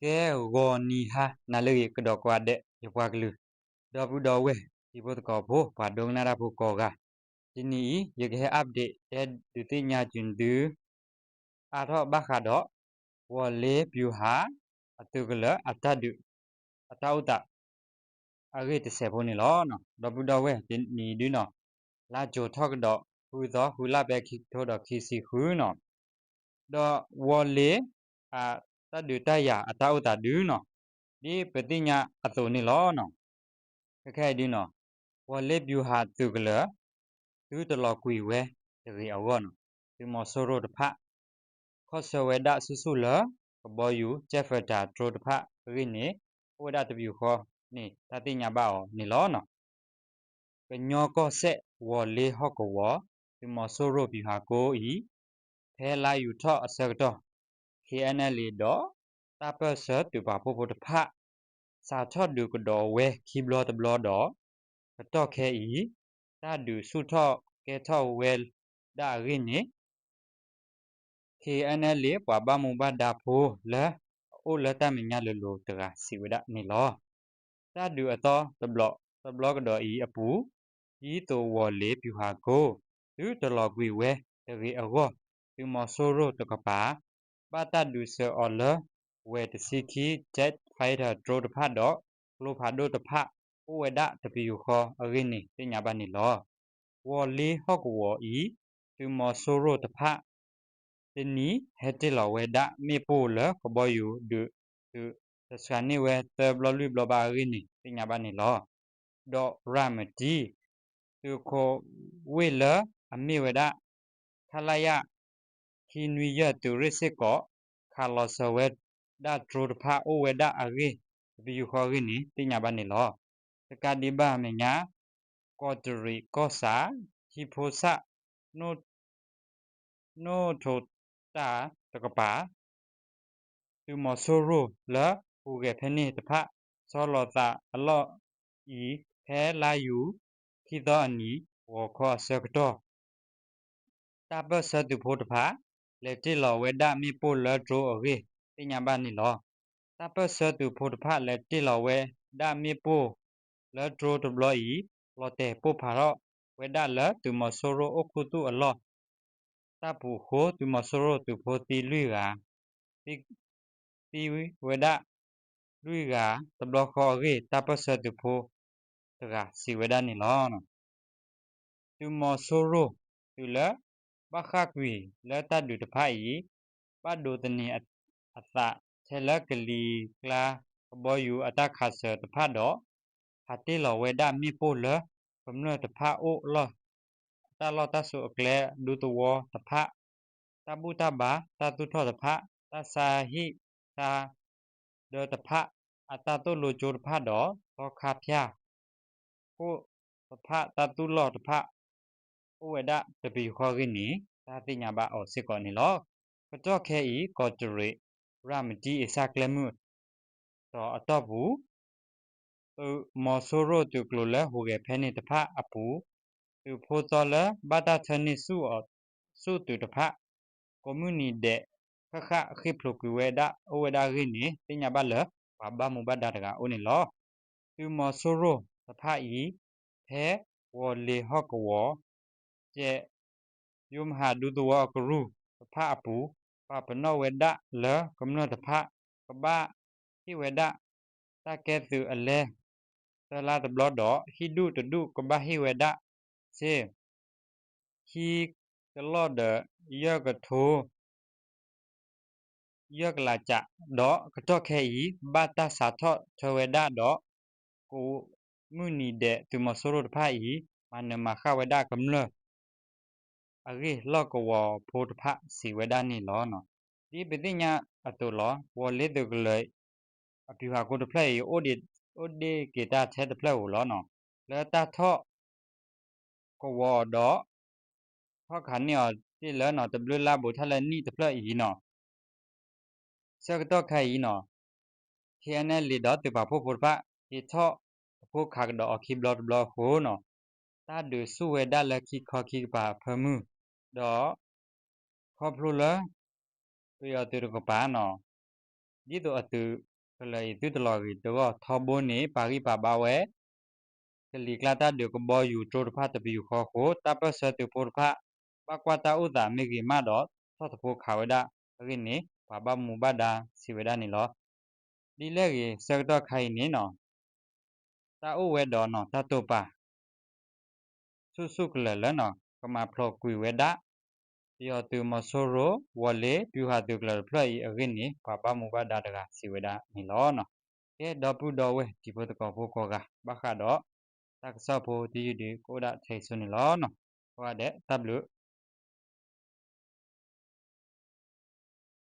ကဲ ဂီၤနံၤဟါနၤလၢအဂ့ၤ ကဒီးကိးဂၤဒဲး ယပှၤကလုာ် ဒီပုၢ်ဒီဝဲၢ် တံၤဖိသကိးဖိ ပှၤဒိကနၣ်တၢ်ဖိကိးဂၤ, တနံၤအံၤ ယကဟဲ update တဲဒုးသ့ၣ်ညါက့ၤသု အါထီၣ်ဘၣ်ဃးဒီး ဝီၤလ့ ဗျူဟာ အသုးကလၢၤ အတၢ်ဒုး အတၢ်အိၣ်သး အဂ့ၢ်တစဲးဖိန့ၣ်လီၤ. ဒီပုၢ်ဒီဝဲၢ် တနံၤအံၤဒုနီၤ လါကၠိၤထီၣ်ကဒီး ဃုသီ ဃုလါ ဖဲခံကထိဒီးခံဆံဃုနီၤ, ဒီးဝီၤလ့ အတၢ်ဒုးတၢ်ယၤအတၢ်အိၣ်သးဒုနီၤ ဒ်ပသ့ၣ်ညါအသိးန့ၣ်လီၤ. ခဲခဲအံၤဒုနီၤ ဝီၤလ့ ဗျူဟာ သုးကလၢၤ သုတလီၤကွံာ်ဝဲတဂ့ၤအဂီၢ်နီၤ သုးမီၤစိရိၤတဖၣ် ခီဆၢဝဲဒၣ်ဆူၣ်ဆူၣ်လၢ ကဘီယူၤ Jet Fighter drone တဖၣ်အဂ့ၢ်န့ၣ် အိၣ်ဝဲဒၣ်တပယူာ်ဃီန့ၣ် တၢ်သ့ၣ်ညါဘၣ်အီၤန့ၣ်လီၤ. ကညီကီၢ်စဲၣ် ဝီၤလ့ဟီၣ်ကဝီၤ သုးမီၤစိရိၤ ဗျူဟာကုန်း အံၤ ဖဲလါယူၤထီၣ်အဆၢကတီၢ် KNLA ဒီး တၢ်ပၢၢ်ဆၢသုးပာ်ဖှိၣ်ဖိတဖၣ် စးထီၣ်ဒုးကဒီးဝဲခံဘျီတဘျီဒီး ကတီၢ်ခဲအံၤ တၢ်ဒုးဆူၣ်ထီၣ်ကဲထီၣ်ဝဲဒၣ်အဂ့ၢ်န့ၣ် KNLA ပှၤဘၣ်မူဘၣ်ဒါဖိလၢအအိၣ်လၢတၢ်မဲာ်ညါလိၤလိၤတဂၤစံးဝဲဒၣ်န့ၣ်လီၤ. တၢ်ဒုးအသီတဘျီတဘျီကဒီးအံၤအပူၤ ဒ်သိးဝီၤလ့ ဗျူဟာကုန်း သုတလီၤကွံာ်ဝဲတဂ့ၤအဂီၢ် သုးမီၤစိရိၤတကပၤ ဘၣ်တၢ်ဒုးစၢၤအီၤလၢ ဝဲၤတဆံခံ Jet Fighter drone တဖၣ်ဒီး ကျိဖးဒိၣ်တဖၣ် အိၣ်ဝဲဒၣ်တပယူာ်ဃီအဂ့ၢ်န့ၣ် သ့ၣ်ညါဘၣ်န့ၣ်လီၤ. ဝီၤလ့ဟီၣ်ကဝီၤအံၤ သုးမီၤစိရိၤတဖၣ် တနံၤဟဲတ့ၢ်လီၤဝဲဒၣ်မ့ၣ်ပိၢ်လၢကဘီယူၤဒုး သုးတစှၤန့ၢ်ဝဲသၢဘျီလွံၢ်ဘျီဘၣ်အဂ့ၢ်န့ၣ် သ့ၣ်ညါဘၣ်န့ၣ်လီၤ. ဒီးရၤမတံ သုးခိးဝ့ၢ်လၢအမ့ၢ်ဝဲဒၣ် ခလရ ခံနွံယဲၢ် သုးရ့ၣ်စ့ၢ်ကီး ခးလီၤစၢၤဝဲဒၣ် drone တဖၣ်အိၣ်ဝဲဒၣ်အဂ့ၢ် တပယူာ်ဃီအဂ့ၢ်န့ၣ် သ့ၣ်ညါဘၣ်န့ၣ်လီၤ. တကးဒံးဘၣ်အမဲာ်ညါ ကီးတရံးကီၢ်ဆၣ် ထံဖိဆၣ် နိၣ်ထိးတၢ်တကပၤ သုးမီၤစိရိၤလၢဟူးဂဲၤဖဲန့ၣ်တဖၣ် ဆီလီၤသးအလီၢ်အံၤ ဖဲလါယူၤ ခံသီအနံၤ ဂီၤခီအဆၢကတီၢ် တၢ်ပၢၢ်ဆၢသုးဖိတဖၣ် လဲၤတ့ၢ်လီၤဝဲဒၣ်မ့ၣ်ပိၢ်လၢ drone အဂ့ၢ် သ့ၣ်ညါဘၣ်န့ၣ်လီၤ. တၢ်ပၢၢ်ဆၢသုးဖိတဖၣ် လဲၤတ့ၢ်လီၤဝဲဒၣ်မ့ၣ်ပိၢ်လၢ drone တဘျီအံၤ လီၤတဲာ်ပိၢ်ဖးထီၣ်ဝဲဒၣ်လၢသုးမီၤစိရိၤအိၣ်ခူသူၣ်အလီၢ် တၢ်ပူၤအဃိ သုးမီၤစိရိၤသုးဖိသံလွံၢ်ဂၤ သံ သံဝဲဒၣ်လွံၢ်ဂၤ တဘျီဃီအဂ့ၢ် တၢ်ပၢၢ်ဆၢသုးဖိတဂၤစံးဝဲဒၣ်န့ၣ်လီၤ. သုးမီၤစိရိၤသုးလၢဘၣ်ဃၣ်ကွံာ်လၢတၢ်ဒုးတဖၣ်အံၤ ဘၣ်ဒိးသန့ၤအသးထဲလၢကလံၤကျါကဘီယူၤအတၢ်ခးစၢၤတဖၣ်ဒီး ဟးတ့ၢ်လီၤဝဲဒၣ်မ့ၣ်ပိၢ်လၢကမျၢၢ်တဖၣ်အိၣ်လီၢ် တၢ်လီၢ်တၢ်ဆိးအကျဲ ဒူသဝီတဖၣ် တၢ်ဘူၣ်တၢ်ဘါ တၢ်သူၣ်ထီၣ်တဖၣ် တၢ်ဆါဟံၣ်ဆါဒၢတဖၣ် အတၢ်သိၣ်လိကၠိတဖၣ်ဒီး သီခါဖၠၣ် ခိၣ်တဖၣ် တၢ်သူၣ်လီၢ်တဖၣ် အိၣ်ဝဲဒၣ်တပယူာ်ဃီအဂ့ၢ်န့ၣ် တၢ်သ့ၣ်ညါဘၣ်အီၤစ့ၢ်ကီးန့ၣ်လီၤ. ကတီၢ်ခဲအံၤ ကီးတရံး ရၤမတံ အ့စၢ်ကျဲမုၢ် တီၤအတီၢ်ပူၤ သုးမီၤစိရိၤသုးကျိၤလၢဟူးဂဲၤဖဲန့ၣ်တဖၣ်အပူၤ သုးဖိသီလၢဘၣ်တၢ်ထၢန့ၢ်ဆူၣ်အီၤဆူၣ်သုးတဖၣ် ကိးမုၢ်နံၤဒဲး ဃၣ်ဃၣ်ဃ့ၢ်ဖျိးကွံာ်ဝဲဒၣ် အိၣ်ဝဲဒၣ်အဂ့ၢ်န့ၣ် သ့ၣ်ညါဘၣ်လၢ ပှၤဘၣ်မူဘၣ်ဒါတဂၤအအိၣ်န့ၣ်လီၤ. သုးမီၤစိရိၤတဖၣ်အံၤ ဖဲဝီၤလ့ၤဟီၣ်ကဝီၤ ကဲး ယိၤမဟးဒူသဝီအကရူၢ်တဖၣ်အပူၤ ပာ်ပနီၣ်ဝဲဒၣ်လၢကမျၢၢ်တဖၣ် ကဘၣ်ဟ့ၣ်ဝဲဒၣ် တၢ်ကဲသုးအလဲ သၢလါတဘျီဒီး ဟံၣ်ဒူၣ်တဒူၣ်ကဘၣ်ဟ့ၣ်ဝဲဒၣ် စ့ ခံကလီၢ်ဒီး ယဲၢ်ကထိ ယဲၢ်ကလးကး ဒီးကတီၢ်ခဲအံၤ ဘၣ်တၢ်စးထီၣ်ထၢဝဲဒၣ်ဒီး ကိးမုၢ်နံၤဒဲး သုးမီၤစိရိၤတဖၣ်အံၤ မၤနၢၤမၤဃၣ်ဝဲဒၣ်ကမျၢၢ် အဂ့ၢ်လီၢ်ကဝီၤဖိတဖၣ်စံးဝဲဒၣ်န့ၣ်လီၤ. ဒ်ပသ့ၣ်ညါအသိးလီၤ ဝီၤလ့ၤသုးကလၢၤ အပူၤဟးကိတဖျၢၣ်အံၤ အိၣ်ဒံးက့ၤတၢ်ထဲတဖျၢၣ်ဧိၤလီၤ. လၢတၢ်ထီၣ်ကဝီၤဒီး ထီၣ်ခးန့ၢ်အီၤတ့ၢ်လၢနီၤ တဘျုးလါဘူးထီၣ်လၢနံၣ်တဖျၢၣ်အံၤနီၤ ဆၢကတီၢ်ခဲအံၤနီၤ ခ့ၣ်အဲၣ်အဲၣ်လ့ဒီးသုးပာ်ဖှိၣ်ဖိတဖၣ် က့ၤထီၣ်တဖိခးကဒီးအီၤခံဘျီတဘျီအဃိနီၤ တၢ်ဒုးဆူၣ်ဝဲဒၣ်လၢခံခီခံကပၤအဖၢမုၢ် ဒီး ခီဖျိလၢ ပယီၤသုးတကပၤနီၤ ဒ်သိးအသုးကလၢၤအံၤသုတလီၤဂ့ၤတဂီၢ်ထီဘိန့ၣ် ပာ်ဂံၢ်ပာ်ဘါဝဲ ကလံၤကျါတၢ်ဒုးကဘီယူၤတြိတဖၣ်တပယူာ်ဃီအဃိ တၢ်ပၢၢ်ဆၢသုးဖိတဖၣ် ဘၣ်ကွၢ်တၢ်အိၣ်သးမ့ၢ်ဂ့ၤမးဒီး ဆီၣ်သဖိခးဝဲဒၣ်အဂ့ၢ်န့ၣ် ပှၤဘၣ်မူဘၣ်ဒါစံးဝဲဒၣ်န့ၣ်လီၤ. ဒ်လဲၣ်ဂ့ၤဆၢကတီၢ်ခါအံၤန့ၣ်နီၤ တၢ်အိၣ်ဝဲဒီးနီၤ တၢ်တိာ်ပာ် ဆူၣ်ဆူၣ်ကလၢၤလၢနီၤ ကမၤဖျိးကွံာ်ဝဲဒၣ် ပယီၤသုးမီၤစိရိၤ ဝီၤလ့ၤ ပျူၤဟးသုးကလၢၤတဖျၢၣ်အံၤအဂ့ၢ်န့ၣ် ပှၤဘၣ်မူဘၣ်ဒါတဂၤစံးဝဲဒၣ်န့ၣ်လီၤ. ကဲ ဒီပုၢ်ဒီဝဲၢ်တံၤဖိသကိးဖိကိးဂၤ ဘၣ်ဃးဒီး တၢ်ကစီၣ်ဖိတယုၢ်ဒုးကအိၣ်ဒၣ်ထဲအံၤဆိန့ၣ်လီၤ. ကိးဂၤဒဲးတၢ်ဘျုး